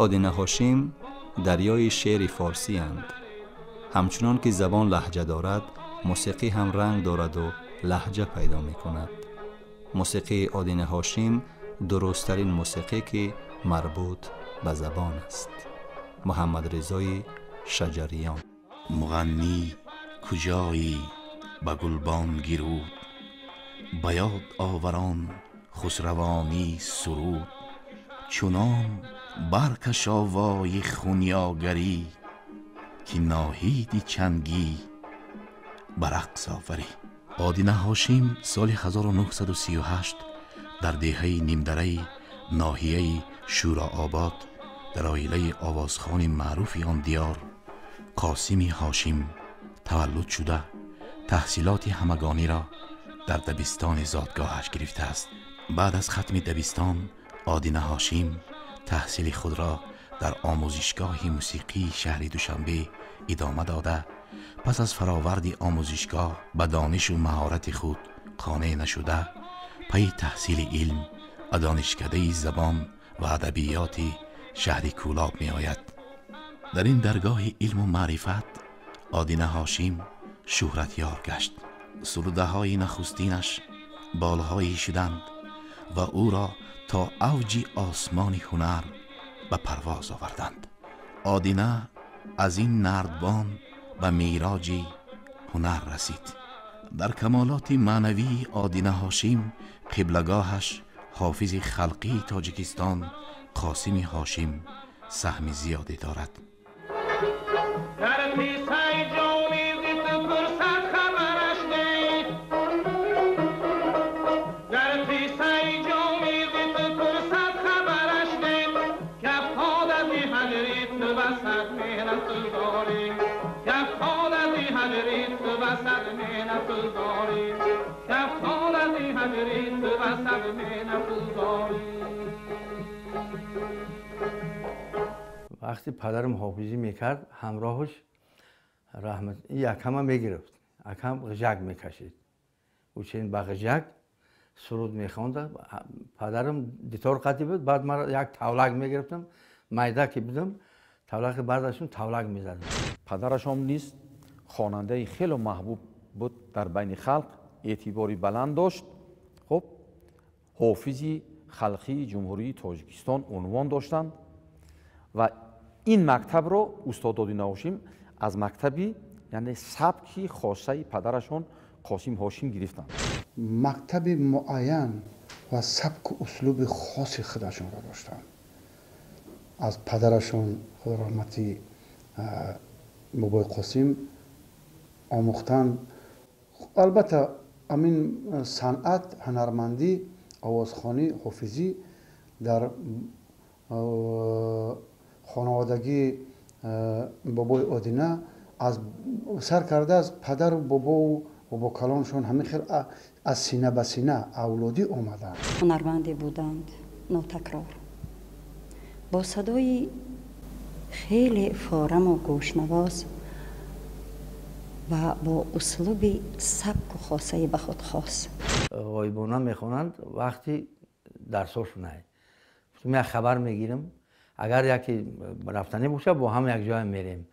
Одина Ҳошим дарёи шеъри форсианд. Ҳамчунон ки забон лаҳҷа дорад, мусиқӣ ҳам ранг дораду лаҳҷа пайдо мекунад. Мусиқии Одина Ҳошим дурусттарин мусиқӣ, ки марбут ба забон аст. Муҳаммадризои Шаҷариён. Муғаннӣ куҷоӣ, ба гулбонги руд, ба ёд оварон хусравонӣ суруд, чунон баркаш овои хунёгарӣ, ки ноҳиди чангӣ ба рақс оварӣ. Одина Ҳошим соли 1938 дар деҳаи Нимдараи ноҳияи Шӯрообод дар оилаи овозхони маъруфи он диёр Қосими Ҳошим таваллуд шуда, таҳсилоти ҳамагониро дар дабистони зодгоҳаш гирифтааст. Баъд аз хатми дабистон Одина Ҳошим таҳсили худро дар омӯзишгоҳи мусиқии шаҳри Душанбе идома дода, пас аз фароварди омӯзишгоҳ ба донишу маҳорати худ қонеъ нашуда, пайи таҳсили илм ва донишкадаи забон ва адабиёти шаҳри Кӯлоб меояд. Дар ин даргоҳи илму маърифат Одина Ҳошим шӯҳратёр гашт. Сурудаҳои нахустинаш болҳое шуданд ва ӯро то авҷи осмони ҳунар ба парвоз оварданд. Одина аз ин нардбон ба мероҷи ҳунар расид. Дар камолоти маънавии Одина Ҳошим қиблагоҳаш ҳофизи халқии Тоҷикистон Қосими Ҳошим саҳми зиёде дорад. Вақти падарам ҳофизӣ мекард, ҳамроҳаш раҳмат акама мегирифт. Акам ғижак мекашид. Ӯ ба ғижак суруд мехонда. Падарам дитор қатӣ буд, баъд ман як тавлак мегирифтам, майда ки будам, тавлаки бардашум тавлак мезадам. Падарашон низ хонандаи хеле маҳбуб буд дар байни халқ, эътибори баланд дошт. Хуб, ҳофизи халқии Ҷумҳурии Тоҷикистон унвон доштанд ва ин мактабро устод Одина Ҳошим аз мактаби, яъне сабки хосаи падарашон Қосим Ҳошим гирифтанд. Мактаби муайян ва сабку услуби хоси худашонро доштанд. Аз падарашон, худо раҳмати Бобои Қосим, омӯхтанд. Албатта, ҳамин санъат, ҳунармандӣ, овозхонӣ, ҳофизӣ дар хонаводагии бобои Одина аз сар карда, аз падару бобову бобокалоншон ҳамин хел аз сина ба сина авлодӣ омаданд. Ҳунарманде буданд нотакрор, бо садои хеле фораму гӯшнавоз ва бо услуби сабку хосаи ба худ хос. Ғоибона мехонанд вақти дарсошунай. Ман хабар мегирам, агар яке рафтанӣ боша, бо ҳам як ҷоя мерем,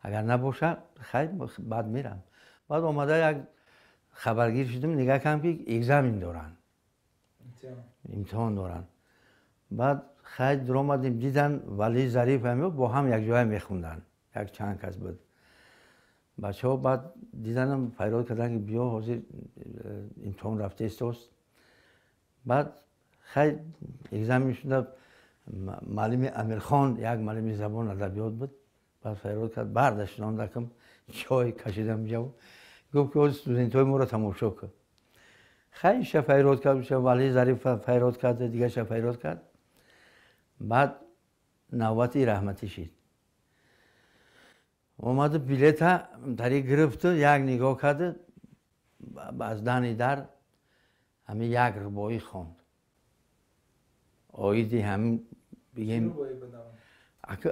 агар набоша, хайр, баъд мерам. Баъд омада як хабаргир шудам, нигаҳ кардам, ки экзамен доранд, имтиҳон доранд. Баъд хайр, дуромадем, дидан Валии Зариф ҳам бо ҳам як ҷоя мехонданд, як чанд кас буд бачаҳо. Баъд диданам, файрод карданд, ки биё, ҳозир имтиҳон рафтаистост. Баъд хайр, экзамен шуда, муаллими Амирхон, як муаллими забон адабиёт буд, баъд файрод кард, барда шинондакам, чой кашидам ҷав, гуфт ки ҳозир студентҳои моро тамошо кун. Хайр, иша файрод кард, иша Валии Зариф файрод кард, дигаша файрод кард. Баъд навбати раҳматӣ шид. Омаду билета тари гирифту як нигоҳ карду, аз дани дар ҳамин як рубоӣ хонд. Оиди ҳамин бигем,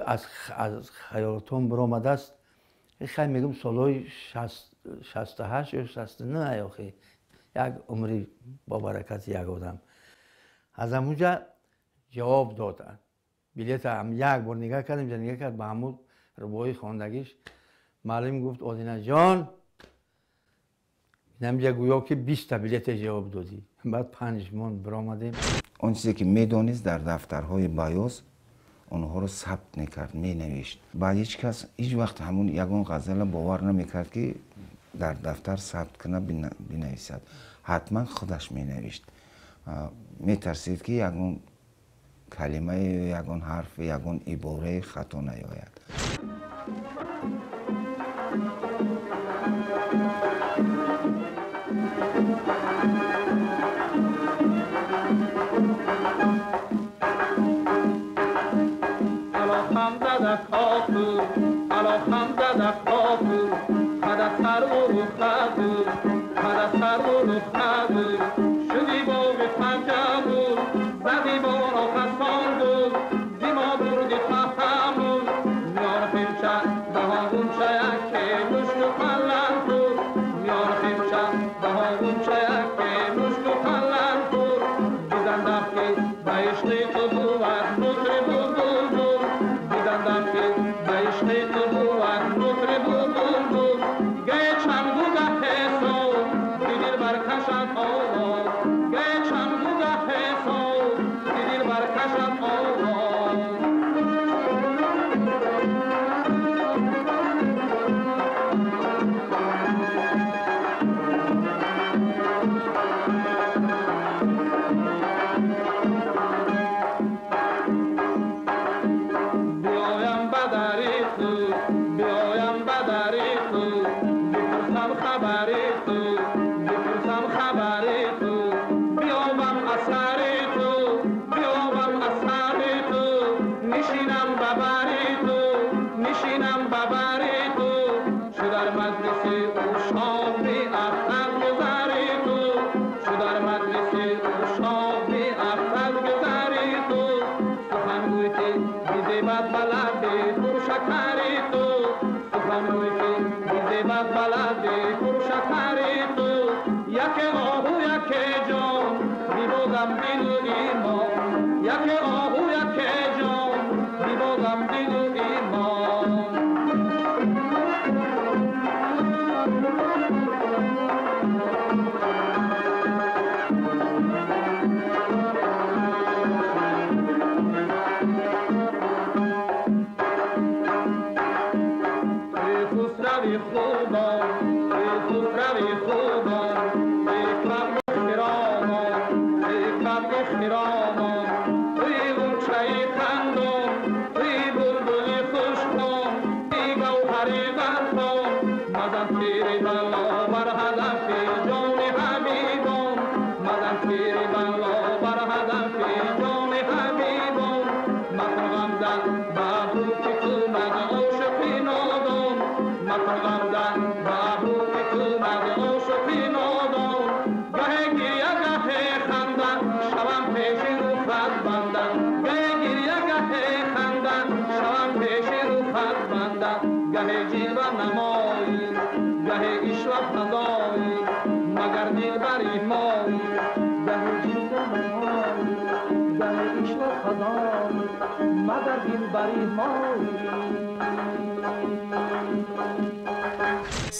аз хаёлотон биромадааст. Хай, мегӯм, солҳои 68 ё 69, охи як умри бобаракати як одам. Аз ҳамунҷа ҷавоб доданд. Билета ҳам як бор нигоҳ кардем, нигоҳ кард ба ҳамун рубоии хондагиш. Муаллим гуфт Одина ҷон, инамҷа гӯё ки 20 та билете ҷавоб додӣ. Баъд 5 монд биромадем. Он чизе ки медонист дар дафтарҳои баёз онҳоро сабт мекард, менавишт. Баъд ҳеҷ кас ҳеҷ вақт ҳамун ягон ғазала бовар намекард ки дар дафтар сабт кунад, бинависад. Ҳатман худаш менавишт. Метарсид ки ягон калимае, ягон ҳарфе, ягон иборае хато наёяд.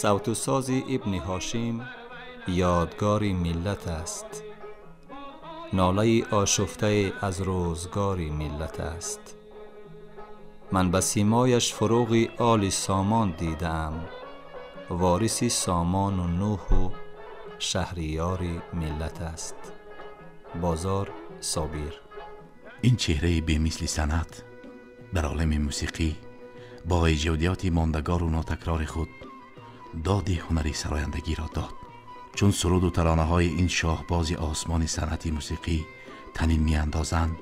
صوت و ساز ابن هاشم یادگار ملت است. ناله آشفته از روزگار ملت است. من به سیمایش فروغ آل سامان دیدم، وارث سامان و نوح و شهریار ملت است. بازار صابر. این چهره بی‌مثل صنعت در عالم موسیقی با ایجادیات ماندگار و ناتکرار خود داد هنری سرایندگی را داد. چون سرود و ترانه های این شاهباز آسمان صنعت موسیقی طنین می‌اندازند،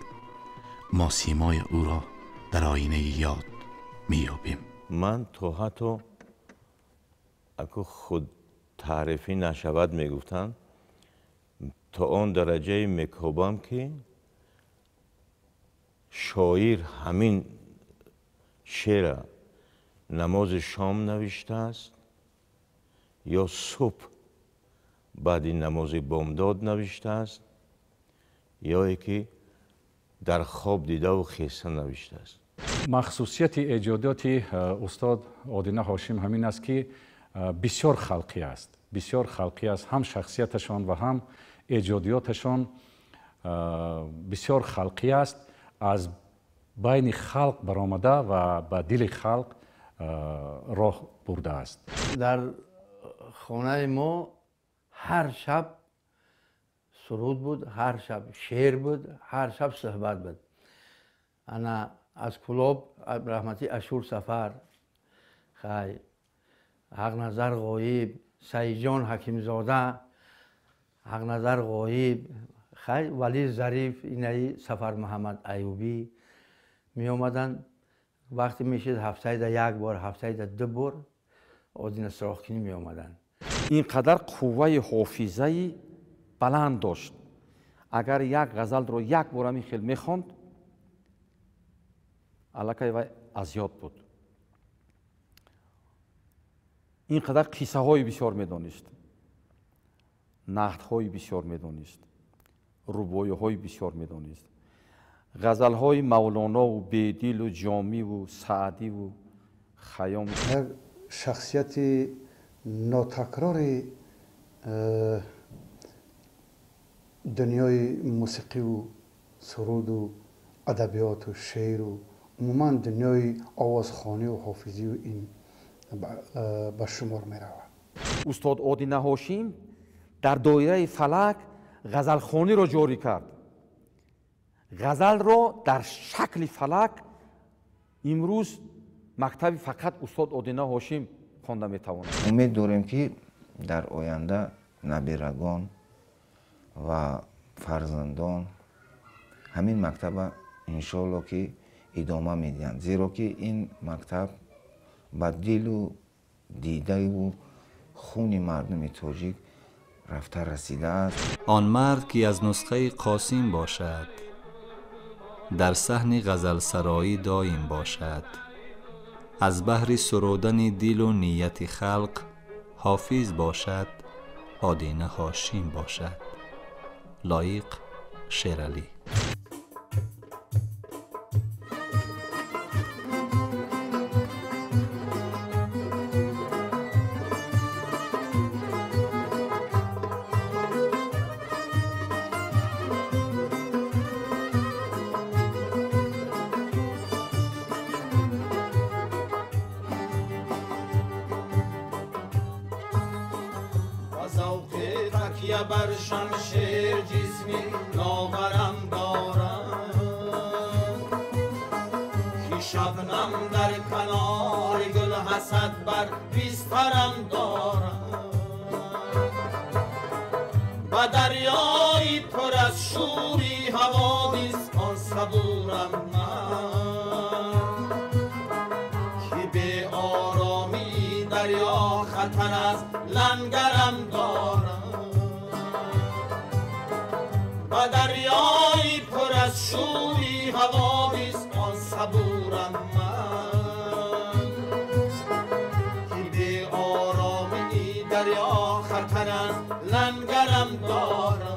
ما سیمای او را در آینه یاد می‌یابیم. من تا حتی اگه خود تعریفی نشود میگفتند، تا آن درجه میکوبم که شاعر همین شعر نماز شام نوشته است یا صبح بعد نماز بامداد نوشته است یا یکی дар хоб дидаву хеса навиштааст. Махсусияти эҷодиёти устод Одина Ҳошим ҳамин аст, ки бисёр халқӣ аст, бисёр халқӣ аст. Ҳам шахсияташон ва ҳам эҷодиёташон бисёр халқӣ аст, аз байни халқ баромада ва ба дили халқ роҳ бурдааст. Дар хонаи мо ҳар шаб суруд буд, ҳар шаб шеър буд, ҳар шаб суҳбат буд. Ана аз Кӯлоб раҳмати Ашур Сафар, хай Ҳақназар Ғоиб, Саидҷон Ҳакимзода, Ҳақназар Ғоиб, хай Вали Зариф, инаи Сафар Муҳаммад Аюбӣ меомаданд. Вақте мешид ҳафтаида як бор, ҳафтаида ду бор Одина суроғкунӣ меомаданд. Ин қадар қувваи ҳофизаи баланд дошт. Агар як ғазалро як бор ҳамин хел мехонд, аллакай вай аз ёд буд. Ин қадар қиссаҳои бисёр медонист, наҳдҳои бисёр медонист, рубоиҳои бисёр медонист, ғазалҳои Мавлонову Бедилу Ҷомиву Саъдиву Хайём. Як шахсияти нотакрори дунёи мусиқиву суруду адабиёту шеъру умуман дунёи овозхониву ҳофизию ин ба шумор меравад. Устод Одина Ҳошим дар доираи фалак ғазалхониро ҷорӣ кард. Ғазалро дар шакли фалак имрӯз мактаби фақат устод Одина Ҳошим хонда метавонад. Умед дорем, ки дар оянда набирагон ва фарзандон ҳамин мактаба иншоалло ки идома медиҳанд, зеро ки ин мактаб ба дилу дидаю хуни мардуми тоҷик рафта расидааст. Он мард ки аз нусхаи Қосим бошад, дар саҳни ғазалсароӣ доим бошад, аз баҳри сурудани дилу нияти халқ ҳофиз бошад, Одина Ҳошим бошад. Лоиқ Шералӣ. بر شمشیر جسمی لاغرم دارم که شبنم در کنار گل حسد بر بسترم دارم و دریای پر از شوری حوادث آن صبورم من که به آرامی دریا خطر از لنگرم دارم و دریای پر از شوری حوادث آن صبورم من که به آرامی دریا خطر از لنگرم دارم.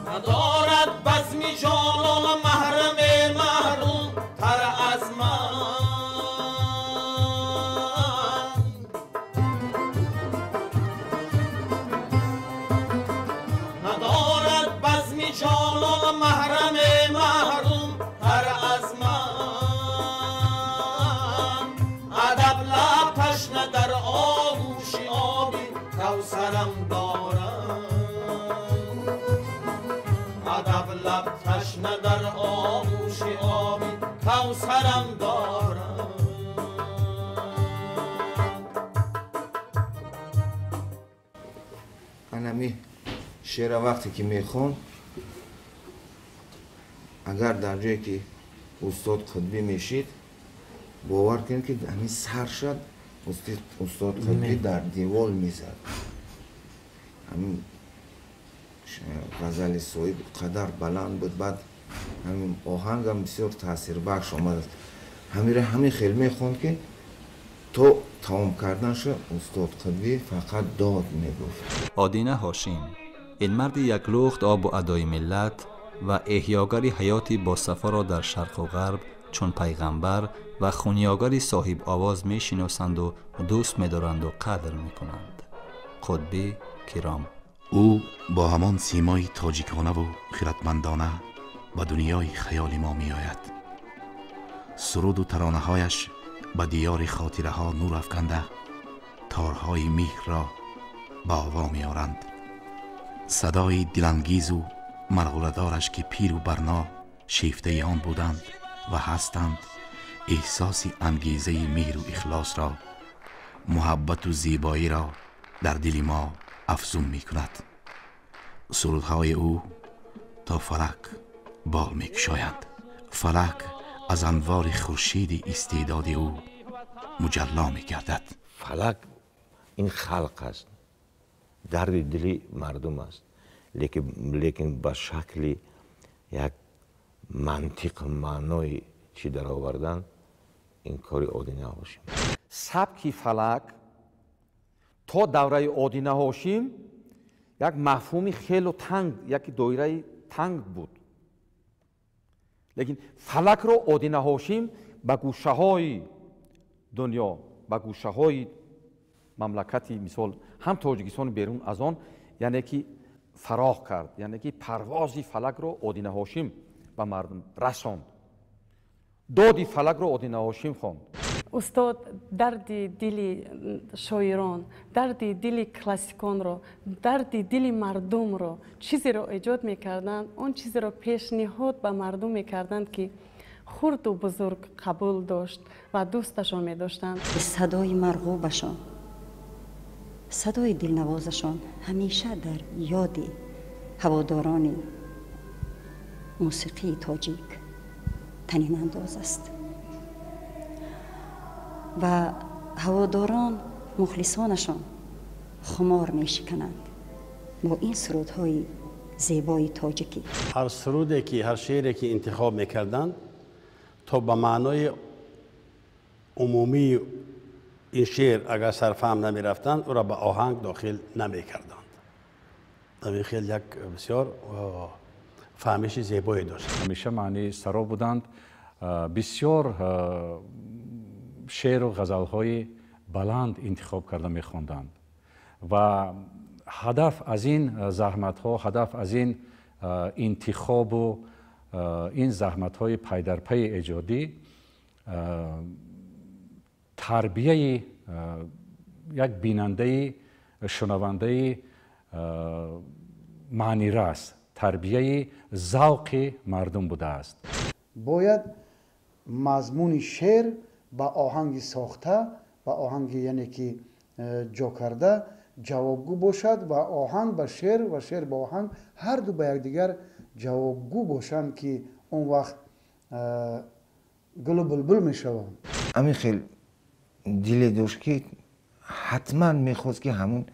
ندارد بزم جانان محرم محروم تر از من ندارد بزم جانان محرم محروم تر از من ادب لب تشنه در آغوش آبی کوثرم دارم ادب لب تشنه در آغوش آبی کوثرم دارم. Анами шеъра вақте ки мехонд, агар дар ҷое ки устод Қутбӣ мешид, Бовар кунед, ки ҳамин сар шуд, устод Қутбӣ дар девол мезад. Ҳамин ғазали соҳиб қадар баланд буд, баъд ҳамин оҳангам бисёр таъсирбахш омадааст. Ҳамира ҳамин хел мехонд, ки то тамом карданша устод Қутбӣ фақат дод мегуфт. Одина Ҳошим, ин марди яклухт обу адои миллат ва эҳёгари ҳаёти босафоро дар шарқу ғарб чун пайғамбар ва хунёгари соҳибовоз мешиносанду дӯст медоранду қадр мекунанд. Қутбӣ Киром. Ӯ бо ҳамон симои тоҷиконаву хиратмандона ба дунёи хаёли мо меояд. Суруду таронаҳояш ба диёри хотираҳо нур афканда, торҳои меҳрро ба ово меоранд. Садои дилангезу марғуладораш, ки пиру барно шифтаи он буданд ва ҳастанд, эҳсоси ангезаи меҳру ихлосро, муҳаббату зебоиро дар дили мо афзун мекунад. Сурудҳои ӯ то фалак бол мекушоянд. Фалак аз анвори хуршиди истеъдоди ӯ муҷалло мегардад. Фалак ин халқ аст, дарди дили мардум аст, лекин ба шакли як мантиқ, маънои чӣ даровардан, ин кори Одина Ҳошим. Сабки фалак то давраи Одина Ҳошим як мафҳуми хело танг, як доираи танг буд. Лекин фалакро Одина Ҳошим ба гӯшаҳои дунё, ба гӯшаҳои мамлакати, мисол, ҳам Тоҷикистони берун аз он, яъне ки фароғ кард, яъне ки парвози фалакро Одина Ҳошим ба мардум расонд. Доди фалакро Одина Ҳошим хонд. Устод дарди дили шоирон, дарди дили классиконро, дарди дили мардумро чизеро эҷод мекарданд, он чизеро пешниҳод ба мардум мекарданд, ки хурду бузург қабул дошт ва дӯсташон медоштанд. Садои марғубашон, садои дилнавозашон ҳамеша дар ёди ҳаводорони мусиқии тоҷик танинандоз аст ва ҳаводорон, мухлисонашон хумор мешикананд бо ин сурудҳои зебои тоҷикӣ. Ҳар суруде ки, ҳар шеъре ки интихоб мекарданд, то ба маънои умумии ин шеър агар сарфаҳм намерафтанд, ӯро ба оҳанг дохил намекарданд. Ҳамин хел як бисёр фаҳмиши зебое дошт. Ҳамеша маънии саро буданд. Бисёр шеъру ғазалҳои баланд интихоб карда мехонданд ва ҳадаф аз ин заҳматҳо, ҳадаф аз ин интихобу ин заҳматҳои пайдарпайи эҷодӣ тарбияи як бинандаи, шунавандаи маънирас, тарбияи завқи мардум будааст. Бояд мазмуни шеър ба оҳанги сохта, ба оҳанги, яъне ки ҷо карда, ҷавобгӯ бошад ва оҳанг ба шеър ва шеър ба оҳанг ҳарду ба якдигар ҷавобгӯ бошанд, ки он вақт гулу булбул мешаванд. Ҳамин хел диле дошт, ки ҳатман мехост, ки ҳамун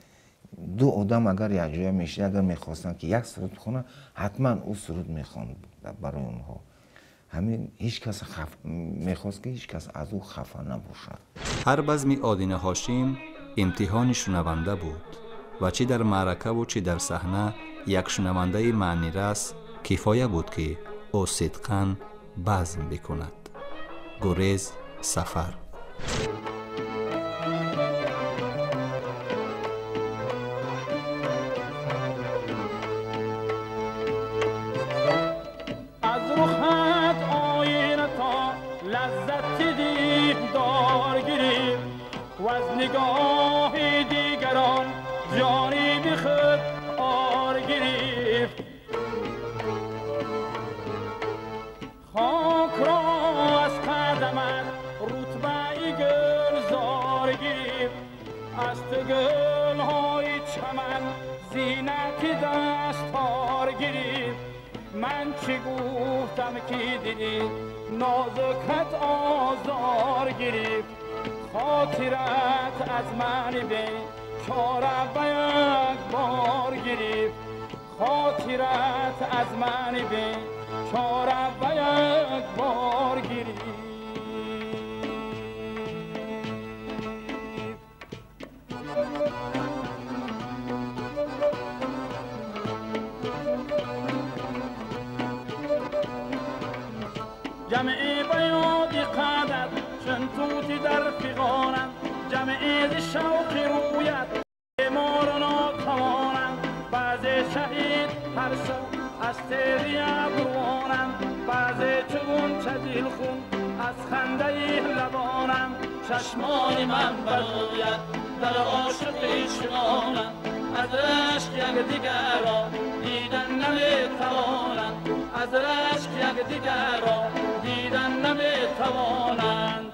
ду одам агар якҷоя мешид, агар мехостанд, ки як суруд бихонанд, ҳатман ӯ суруд мехонд барои онҳо. Ҳамин ҳеҷ кас мехост, ки ҳеҷ кас аз ӯ хафа набошад. Ҳар базми Одина Ҳошим имтиҳони шунаванда буд ва чӣ дар маъракаву чӣ дар саҳна як шунавандаи маънирас кифоя буд, ки ӯ сидқан базм бикунад. Гурез сафар. Аз рухат оина то лаззати дидор гирифт ва аз нигоҳи дигарон ҷониби худ ор гирифт. Хокро аз қадамат рутбаи гулзор гирифт, аз ту гулҳои чаман зинати дастор гирифт. من چی گفتم که دیدی نازکت آزار گرفت خاطرت از من به چاره به یک بار گرفت خاطرت از من به چاره به یک بار گرفت. جمعی بیادی قدر چون توتی در فغانم جمعی ز شوق رویت بیمار و ناتوانم بعض شهید هر سو از تیغ ابروانم بعض چو غنچه دلخون از خنده لبانم چشمان من بروید در عاشقی چنانم از رشک یکدیگر را دیدن نمیتوانم از رشک یکدیگر را دیدن نمیتوانند.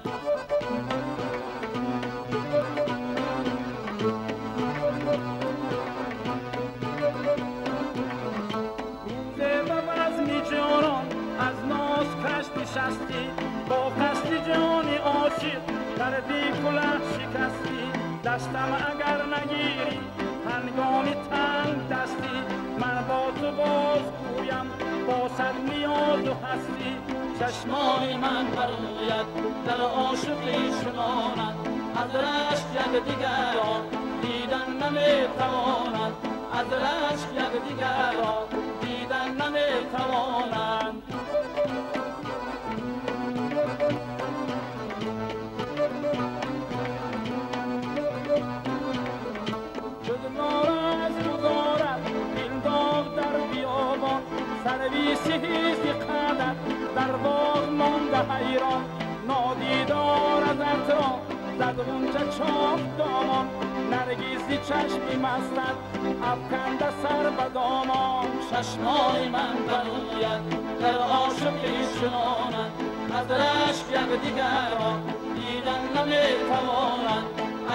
روز به بزم جانان از ناز کش نشستی با قصد جان عاشق در بی کله شکستی دستم اگر نگیری هنگام تنگ دستی من با تو باز گویم با صد نیاز و هستی چشمان من بروید در عاشقی چنانند از رشک یکدیگر را دیدن نمیتوانند از رشک یکدیگر را دیدن نمیتوانند. سروی سیزی قدر در باغ مانده حیران نادیدار از را زد غنچه چاک دامان نرگیزی چشمی مستت افکنده سر به دامان چشمای من بروید در عاشقی چنانند از رشک یکدیگر را دیدن نمیتوانند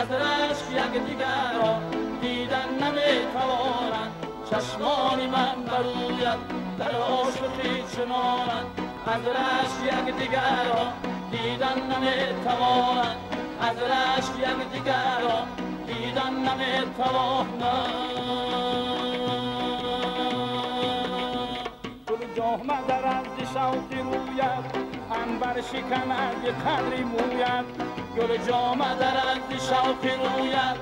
از رشک یکدیگر را دیدن نمیتوانند چشمان من بروید در عاشقی چنانند از رشک یکدیگر را دیدن نمیتوانند از رشک یکدیگر را دیدن نمیتوانند. گل جامه در از شوق رویت عنبر شکند قدری مویت گل جامه در از شوق رویت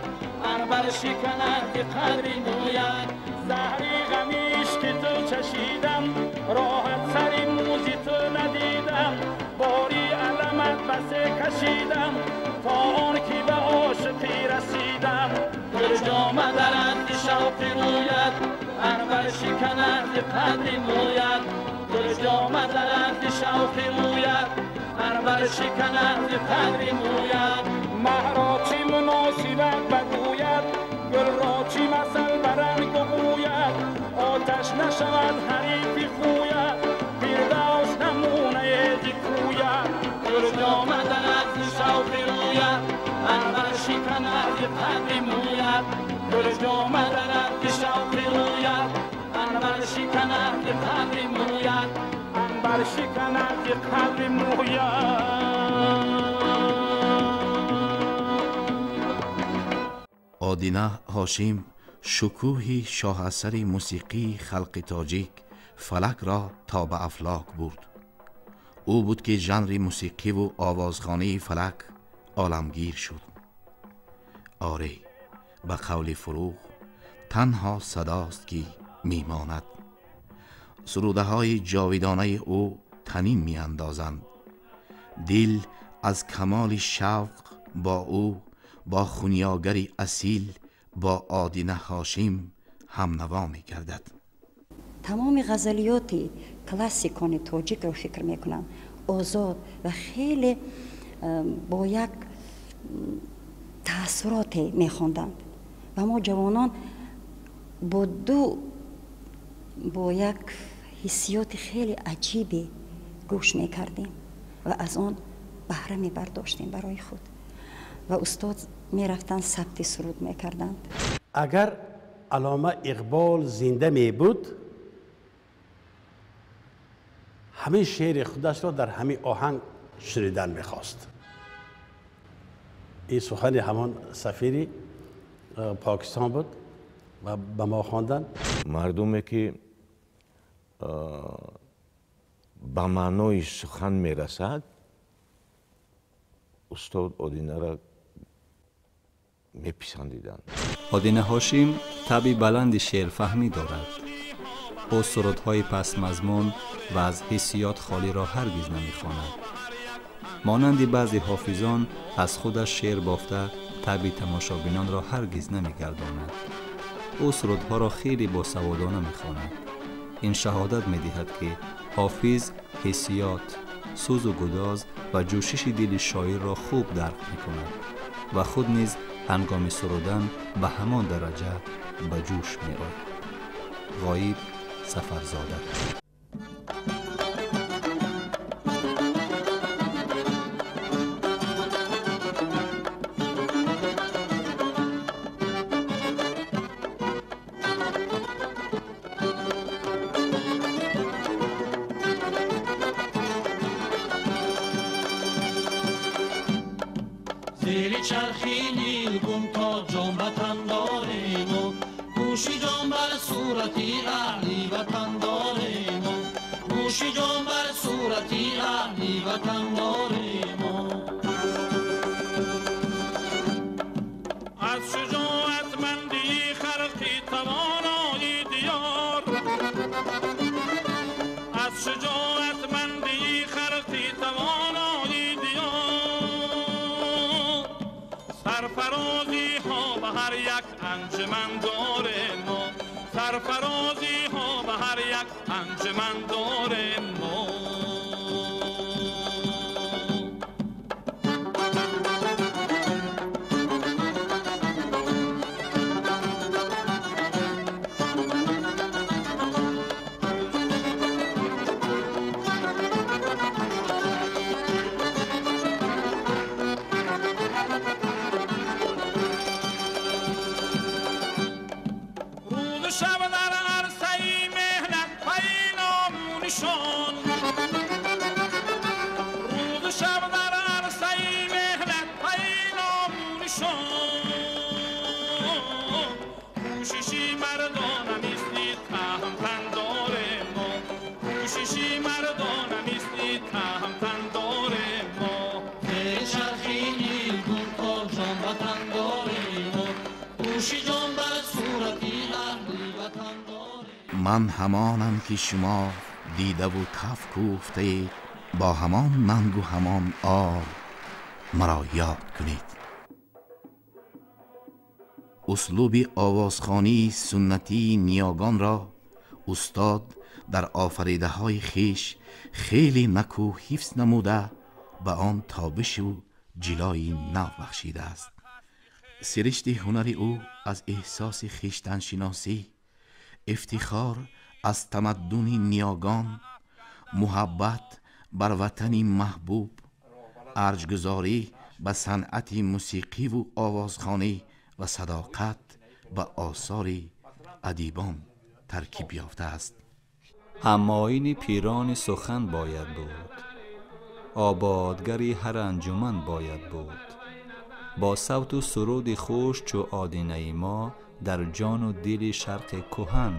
عنبر شکند قدری مویت زهری غمیش که تو چشیدم راحت سری موزی تو ندیدم باری علمت بسه کشیدم تا آن که به عاشقی رسیدم گل جامه در از شوق رویت عنبر شکند قدری مویت گل جامه در از شوق رویت عنبر شکند قدری مویت مه را چی مناسبت بگوید گل را چی مثل برنگ گوید آتش نشود حریفی خوید فردوس نمونه کوید گل جامه در از شوق رویت عنبر شکند قدری مویت گل جامه در از شوق رویت عنبر شکند قدری مویت عنبر شکند قدری مویت. Одина Ҳошим шукӯҳи шоҳасари мусиқии халқи тоҷик фалакро то ба афлок бурд. Ӯ буд ки жанри мусиқиву овозхонии фалак оламгир шуд. Оре, ба қавли Фурӯғ танҳо садост ки мемонад. Сурудаҳои ҷовидонаи ӯ танин меандозанд. Дил аз камоли шавқ бо ӯ бо хунёгари асил бо Одина Ҳошим ҳамнаво мегардад. Тамоми ғазалиёти классикони тоҷикро фикр мекунам озод ва хеле бо як таассуроте мехонданд ва мо ҷавонон бо як ҳиссиёти хеле аҷибе гӯш мекардем ва аз он баҳра мебардоштем барои худ. Ва устод мерафтанд сабти суруд мекарданд. Агар Аллома Иқбол зинда мебуд, Ҳамин шеъри худашро дар ҳамин оҳанг шунидан мехост. Ин сухани ҳамон сафири Покистон буд ва ба мо хонданд. Мардуме ки ба маънои сухан мерасад, устод Одинаро меписандиданд. Одина Ҳошим табъи баланди шеърфаҳмӣ дорад. Ӯ сурудҳои пастмазмун ва аз ҳиссиёт холиро ҳаргиз намехонад. Монанди баъзе ҳофизон аз худаш шеър бофта табъи тамошобинонро ҳаргиз намегардонад. Ӯ сурудҳоро хеле босаводона мехонад. Ин шаҳодат медиҳад, ки ҳофиз ҳиссиёт, сӯзу гудоз ва ҷӯшиши дили шоирро хуб дарк мекунад ва худ низ ҳангоми сурудан ба ҳамон дараҷа ба ҷӯш меояд. Ғоиб Сафарзода. Зери чархи нилгун то ҷон ватан дорему, гӯши ҷон бар сурати аҳли ватан дорему, гӯши ҷон бар сурати аҳли ватан дорему. Аз шуҷоатмандии халқи тавонои диёр, аз шуҷоатмандии халқи тавонои диёр, сарфарозиҳо ба ҳар як анҷуман дорем мо, сарфарозиҳо ба ҳар як анҷуман дорем мо. Шаб дар арсаи меҳнат пайи ному нишон, рӯзу шаб дар арсаи меҳнат пайи ному нишон, кӯшиши мардона мисли таҳмтан дорем мо, кӯшиши мардона мисли таҳмтан дорем мо. Зери чархи нилгун то ҷон ватан дорему, гӯши ҷон бар сурати аҳли ватан дорем. Ман ҳамонам ки шумо дидаву каф кӯфтаед, бо ҳамон нангу ҳамон ор маро ёд кунед. Услуби овозхонии суннатии ниёгонро устод дар офаридаҳои хеш хеле наку ҳифз намуда, ба он тобишу ҷилои нав бахшидааст. Сиришти ҳунари ӯ аз эҳсоси хештаншиносӣ, ифтихор аз тамаддуни ниёгон, муҳаббат бар ватани маҳбуб, арҷгузорӣ ба санъати мусиқиву овозхонӣ ва садоқат ба осори адибон таркиб ёфтааст. Ҳамоини пирони сухан бояд буд, ободгари ҳар анҷуман бояд буд. Бо савту суруди хуш чу одинаи мо дар ҷону дили шарқи кӯҳан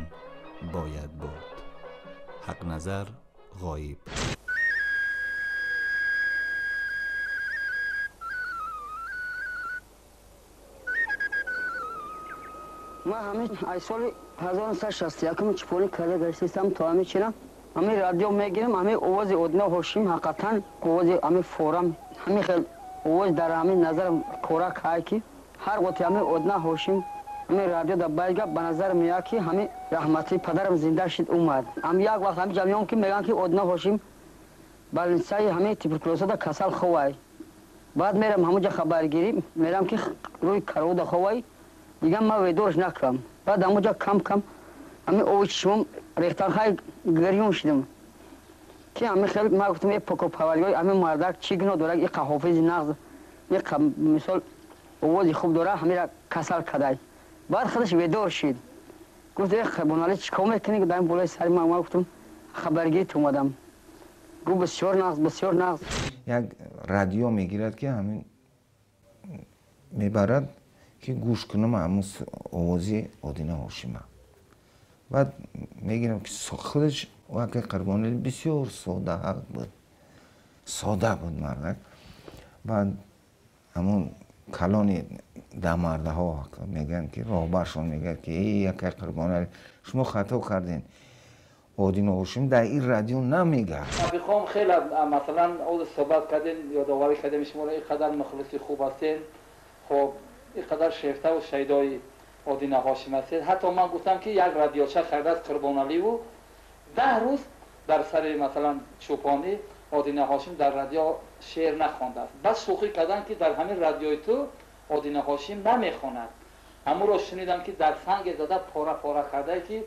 бояд буд. Ҳақназар Ғоиб. Ман ҳамин аз соли 1961 чипонӣ карда гаштистам то ҳамин чира ҳамин радио мегирам, ҳамин овози Одина Ҳошим ҳақиқатан овози ҳамин форам, ҳамин хел овоз дар ҳамин назарам корак ҳай ки ҳар готи ҳамин Одина Ҳошим ҳамин радио дар байгап ба назар меояд ки ҳамин раҳмати падарам зинда шид омад. Ҳам як вақт ҳамин ҷамъиён ки мегӯянд ки Одина Ҳошим балнисаи ҳамин туберкулёзода касал ховай. Баъд мерам ҳамонҷа хабаргирӣ, мерам ки рӯи каровода ховай, дигар ман ведорш накардам. Баъд ҳамонҷа кам кам ҳамин ови чишмом рехтан, хай гирён шидам ки ҳамин хел ман гуфтам э покопавалиҳои ҳамин мардак чӣ гуноҳ дорад, иқа ҳофизи нағз, иқа мисол овози хуб дорад, ҳамира касал кадай. Баъд худаш ведор шид, гуфт э Қурбоналӣ чӣ кор мекунӣ? Дар болои сари ман. Ман гуфтам хабаргирит омадам. Гуфт бисёр нағз, бисёр нағз. Як радио мегирад, ки ҳамин мебарад, ки гӯш кунам ҳамун овози Одина Ҳошима. Баъд мегирам, ки худаш акай Қурбоналӣ бисёр сода буд, сода буд мардак. Баъд ҳамун калони дамардаҳо мегӯянд, ки роҳбаршон мегӯяд, ки эй акай Қурбоналӣ, шумо хато кардем, Одина Ҳошим дар ин радио намегӯяд. Бихоҳам хеле, масалан, оз суҳбат кардем, ёдоварӣ кардем шуморо, ин қадар мухлиси хуб ҳастед, хоб, ин қадар шефтаву шайдои Одина Ҳошим ҳастед. Ҳатто ман гуфтам, ки як радиоча хардааст Қурбоналиву 10 рӯз дар сари, масалан, чӯпонӣ Одина Ҳошим дар радио шеър нахондааст. Бас шӯхӣ карданд, ки дар ҳамин радиои ту Одина Ҳошим намехонад. Ҳамуро шунидам, ки дар санге зада пора пора кардае, ки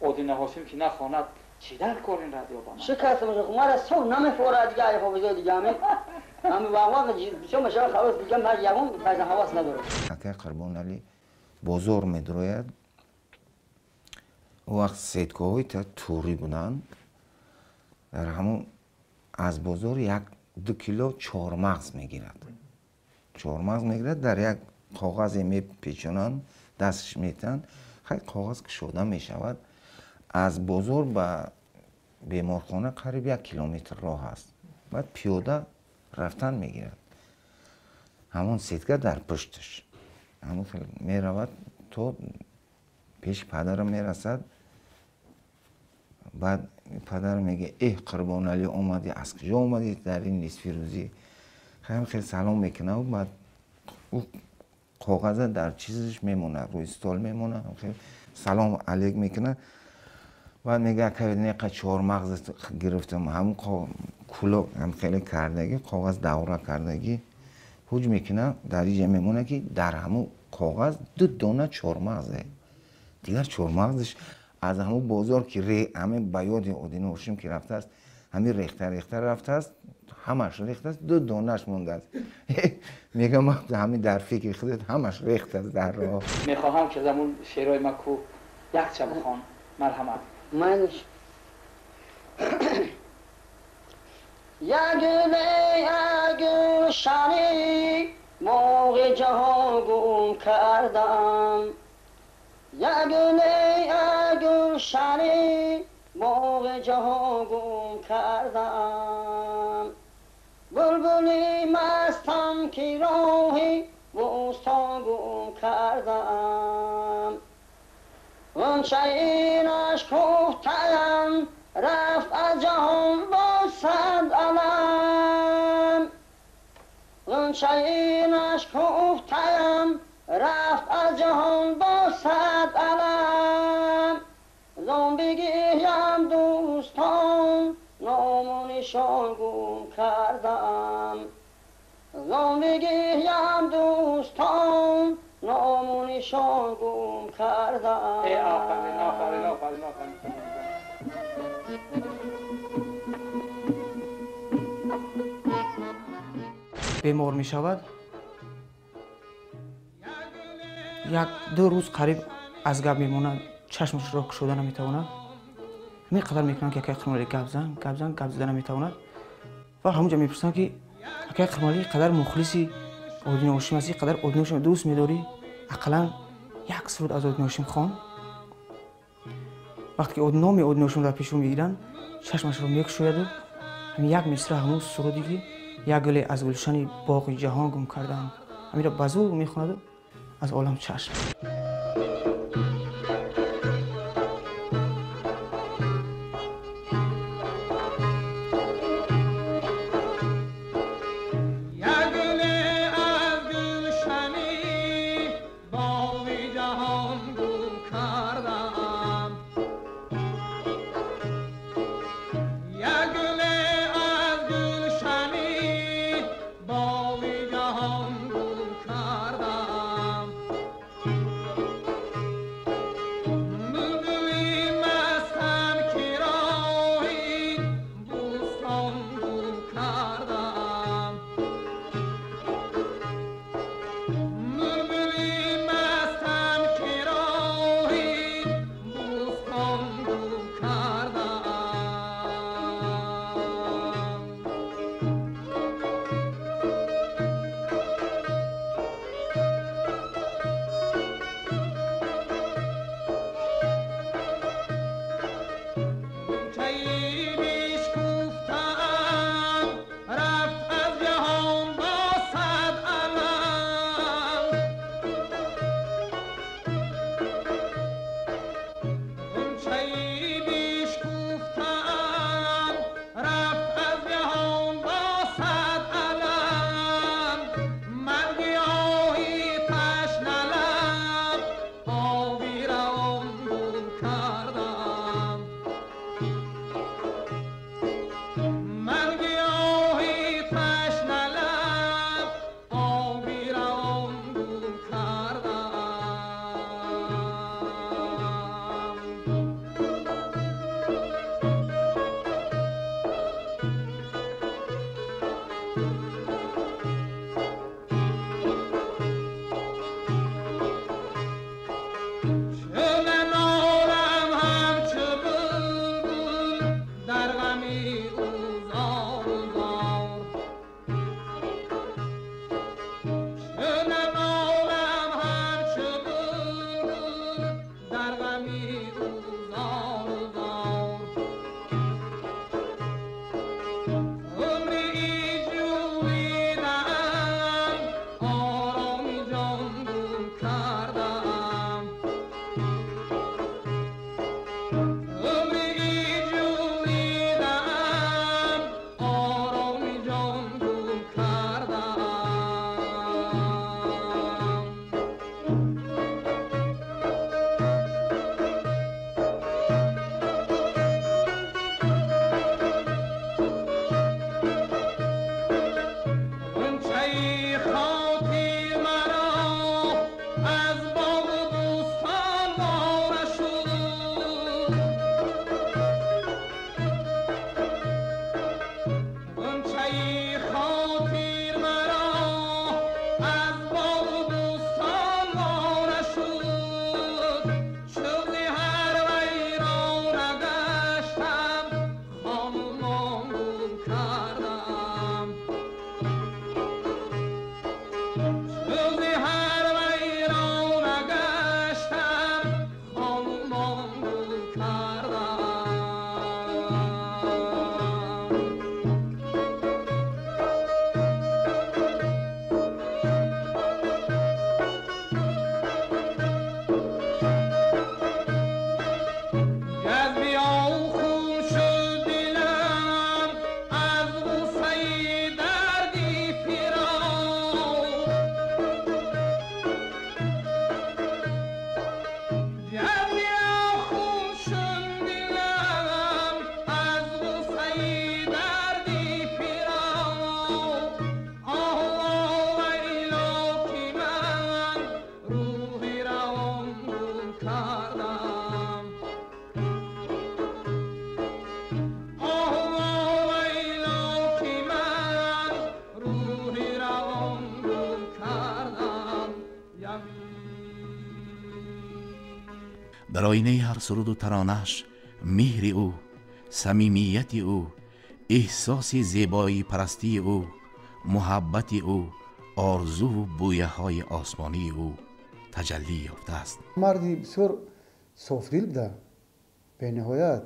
Одина Ҳошим ки нахонад, чӣ дар кор ин радио ба ман? Шикастам, мара сов намефорад дига, ай ҳофизо дига, ҳами ҳами вақт бисёр мешава, халос, дига ман ягон файза ҳавас надорам. Акай Қурбоналӣ бозор медрояд. Он вақт сеткаҳои турӣ буданд. Дар ҳамун аз бозор 1-2 кило чормағз мегирад. Чормағз мегирад, дар як коғазе мепечонанд, дасташ метаҳанд. Хай, коғаз кушода мешавад. Аз бозор ба беморхона қариб 1 километр роҳ аст. Баъд пиёда рафтан мегирад. Ҳамон сетка дар пушташ. Ҳамон хел меравад, то пеши падарам мерасад. Баъд падарам мегӯяд: эҳ, Қурбоналӣ, омадӣ, аз куҷо омадӣ дар ин нисфи рӯзӣ? Хеле хел салом мекунад, баъд ӯ коғаза дар чизаш мемонад, рӯи стол мемонад, хел салом алейк мекунад. Баъд мегӯяд: акай, неқа чормағз гирифтам, ҳамун куло ҳам хеле кардагӣ, коғаз давра кардагӣ, ҳуҷ мекунад, дар иҷа мемонад, ки дар ҳамун коғаз 2 дона чормағзе. Дигар чормағзаш аз ҳамун бозор, ки ҳамин ба ёди Одина Ҳошим ки рафтааст, ҳамин рехта рехта рафтааст, ҳамаш рехтааст, 2 донаш мондааст. Мегӯям, ҳамин дар фикри худат ҳамаш рехтааст дар роҳ. Мехоҳам, ки аз ҳамун шеърҳои ма ку якча бихон, марҳамат. Ман як гулшани боғи ҷаҳон гум кардам, як гулшани боғи ҷаҳон гум кардам, булбули мастам, ки роҳи бӯстон гум кардам, ғунчаи нашкуфтаам рафт аз ҷаҳон бо сад алам, ғунчаи нашкуфтаам рафт аз ҷаҳон бо сад алам, зон бигирям дӯстон, ному нишон гум кардам, зон бигирям дӯстон, ному нишон гум кардам. Офарин, офарин, офарин, офарин. Бемор мешавад, 1-2 рӯз қариб аз гап мемонад, чашмашро кушода наметавонад. Ҳамин қадар мекунанд, ки акай Қурбоналӣ гап зан, гап зан, гап зада наметавонад. Ва ҳамунҷа мепурсанд, ки акай Қурбоналӣ, қадар мухлиси Одина Ҳошим ҳастӣ, қадар Одина Ҳошим дӯст медорӣ, ақаллан як суруд аз Одина Ҳошим хон. Вақте ки номи Одина Ҳошим дар пеши ӯ мегиранд, чашмашро мекушояду ҳамин як мисра ҳамун суруде, ки як гуле аз гулшани боғи ҷаҳон гум кардаам, ҳаминро ба зур мехонаду аз олам чашм. باغ جهان گم کردم. Дар оинаи ҳар суруду таронааш меҳри ӯ, самимияти ӯ, эҳсоси зебоипарастии ӯ, муҳаббати ӯ, орзуву бӯяҳои осмонии ӯ таҷаллӣ ёфтааст. Марди бисёр софдил буда, бениҳоят.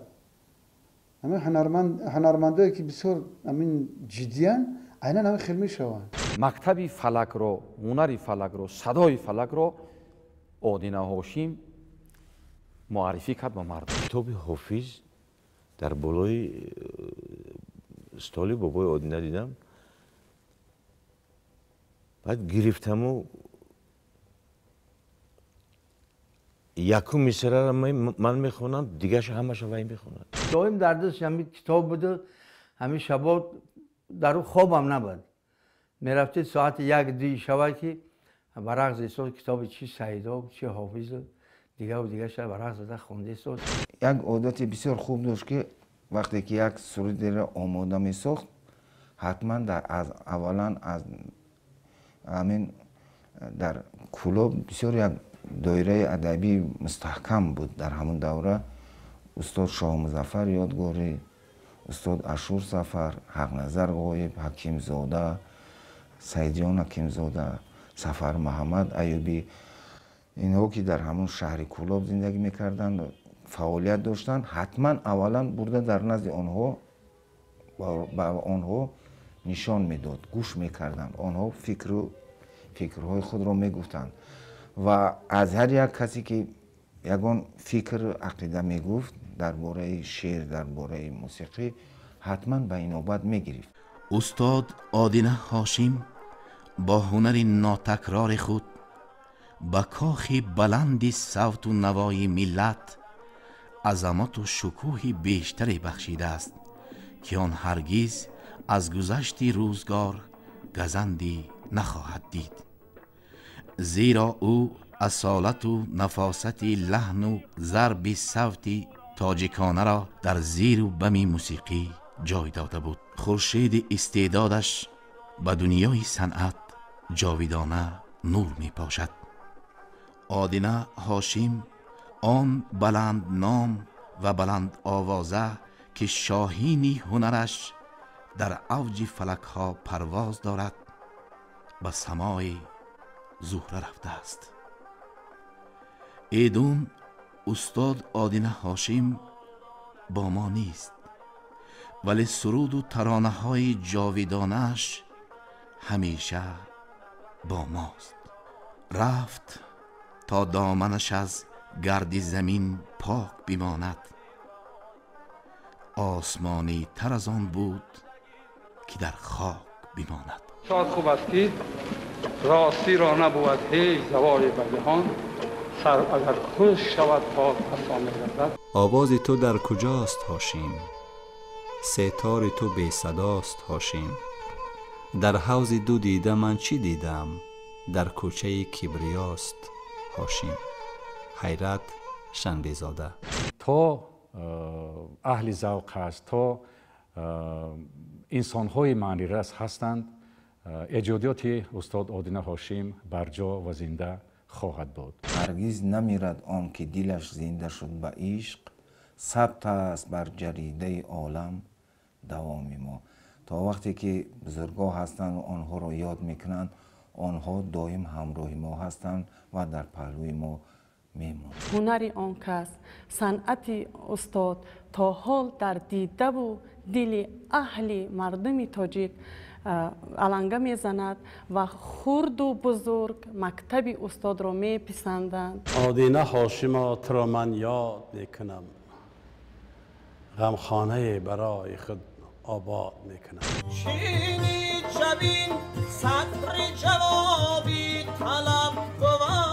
Ҳамин ҳунармандое ки бисёр ҳамин ҷиддиянд, айнан ҳамин хел мешаванд. Мактаби фалакро, ҳунари фалакро, садои фалакро Одина Ҳошим муаррифӣ кард ба мардум. Китоби Ҳофиз дар болои столи бобои Одина дидам. Баъд гирифтаму якум мисраро ман мехонам, дигаша ҳамаша вай мехонад. Доим дар дасташ ҳамин китоб буду, ҳамин шабо дар ӯ хобам набуд. Мерафтед соати 1-2 шава ки варақ зистод, китоби чи Саидо, чи Ҳофизу дигаву дигаша варақ зада хондистод. Як одати бисёр хуб дошт, ки вақте ки як сурудеро омода месохт, ҳатман аввалан аз ҳамин дар Кӯлоб бисёр як доираи адабии мустаҳкам буд дар ҳамон давра. Устод Шоҳмузаффар Ёдгорӣ, устод Ашур Сафар, Ҳақназар Ғоиб, Ҳакимзода, Саидҷон Ҳакимзода, Сафар Муҳаммад Аюбӣ, инҳо ки дар ҳамон шаҳри Кӯлоб зиндагӣ мекарданд, фаъолият доштанд, ҳатман аввалан бурда дар назди онҳо ба онҳо нишон медод, гӯш мекарданд, онҳо фикрҳои худро мегуфтанд ва аз ҳар як касе ки ягон фикр, ақида мегуфт дар бораи шеър, дар бораи мусиқӣ, ҳатман ба инобат мегирифт. Устод Одина Ҳошим бо ҳунари нотакрори худ ба кохи баланди савту навои миллат азамату шукӯҳи бештаре бахшидааст, ки он ҳаргиз аз гузашти рӯзгор газандӣ нахоҳад дид. Зеро ӯ асолату нафосати лаҳну зарби савти тоҷиконаро дар зеру бами мусиқӣ ҷой дода буд. Хуршеди истеъдодаш ба дунёи санъат ҷовидона нур мепошад. Одина Ҳошим он баландном ва баландовоза ки шоҳини ҳунараш дар авҷи фалакҳо парвоз дорад, ба самои Зуҳра рафтааст. Эдун устод Одина Ҳошим бо мо нест, вале суруду таронаҳои ҷовидонааш ҳамеша бо мост. Рафт то доманаш аз гарди замин пок бимонад, осмонитар аз он буд ки дар хок бимонад. Шояд хуб аст ки ростӣ ро набувад ҳеҷ заволе ба ҷаҳон, сар агар хушк шавад то пасо мегардад. Овози ту дар куҷост, Ҳошим? Сетори ту бесадост, Ҳошим. Дар ҳавзи ду дида ман чӣ дидам? Дар кӯчаи кибриёст, Ҳошим. Ҳайрат Шанбезода. То аҳли завқ ҳаст, то инсонҳои маънирас ҳастанд, эҷодиёти устод Одина Ҳошим барҷо ва зинда хоҳад буд. Ҳаргиз намирад он ки дилаш зинда шуд ба ишқ, сабт аст бар ҷаридаи олам давоми мо. То вақте ки бузургҳо ҳастанд, онҳоро ёд мекунанд, онҳо доим ҳамроҳи мо ҳастанд ва дар паҳлӯи мо мемонанд. Ҳунари он кас, санъати устод то ҳол дар дидаву дили аҳли мардуми тоҷик аланга мезанад ва хурду бузург мактаби устодро меписанданд. Одина Ҳошимо, туро ман ёд мекунам, ғамхонае барои худ обод мекунам. Чини ҷабин сатри ҷавоби талаб бувад,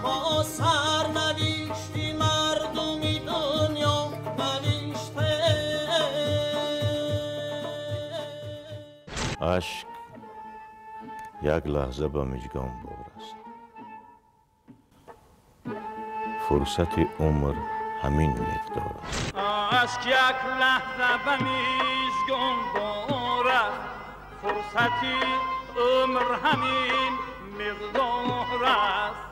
мо сарнавишти мардуми дунё навиштем. Ашк як лаҳза ба миҷгон бор аст, фурсати умр ҳамин миқдор аст. Ашк як лаҳза ба мизгон бор аст, фурсати умр ҳамин مقدار است.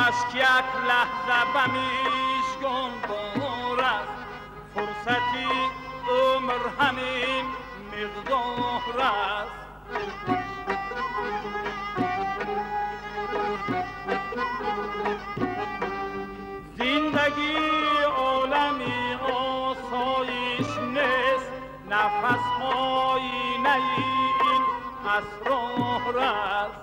اشک یک لحظه به میشگان بار است، فرصتی عمر همین مقدار است. زندگی عالمی آسایش نیست، نفس آینه این اسرار است.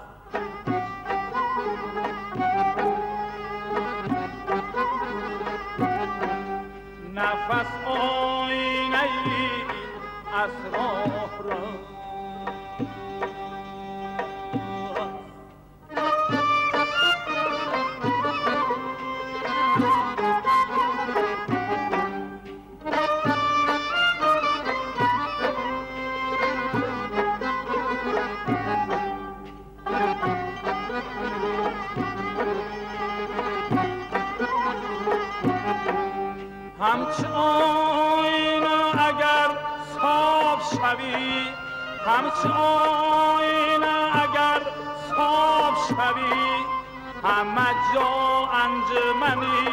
نفس آینه این اسرار است. همچه آینه اگر صاف شوی، همچه آینه اگر صاف شوی، همه جا انجمنی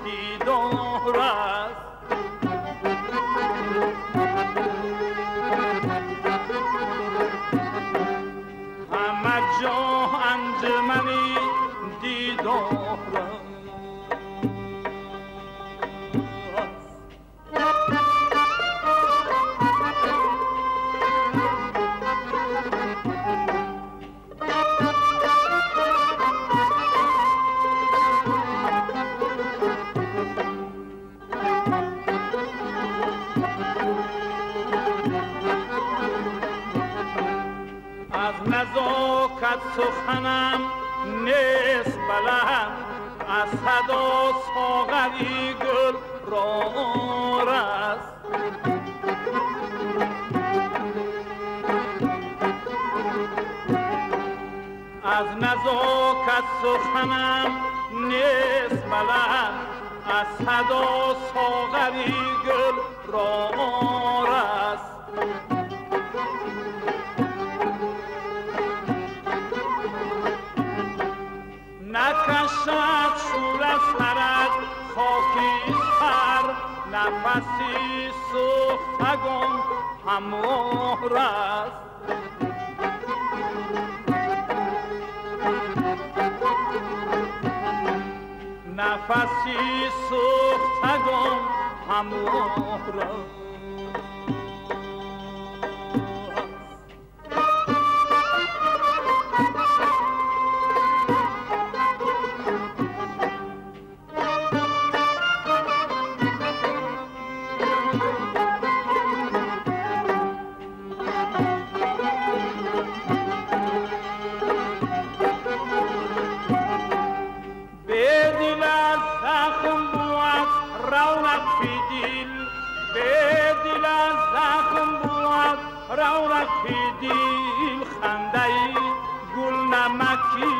دیدار است. همه جا انجمنی دیدار است. نزاکت سخنم نیست بلند، از صدا ساغری گل رار است. از نزاکت سخنم نیست بلند، از صدا ساغری گل رار است. نکشد شور سرد خاکی سر، نفسی سوختگان هموار است. نفسی سوختگان هموار است. دل خنده گل نمکی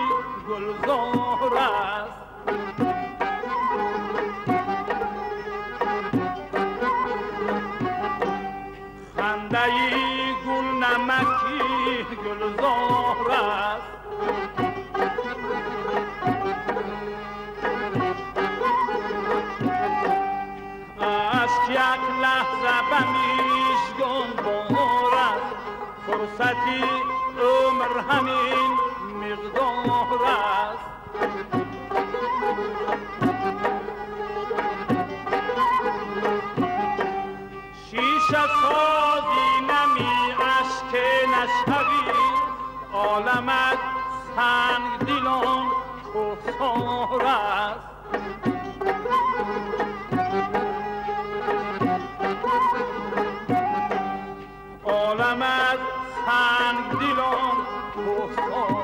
گلزار است. خنده گل نمکی گلزار است. اشک یک لحظه به میشگان بار است، فرصتی عمر همین مقدار است. شیشه سازی نمی اشک نشوی، عالمت سنگ دلان کوهسار است. عالم از سنگ دلان کوهسار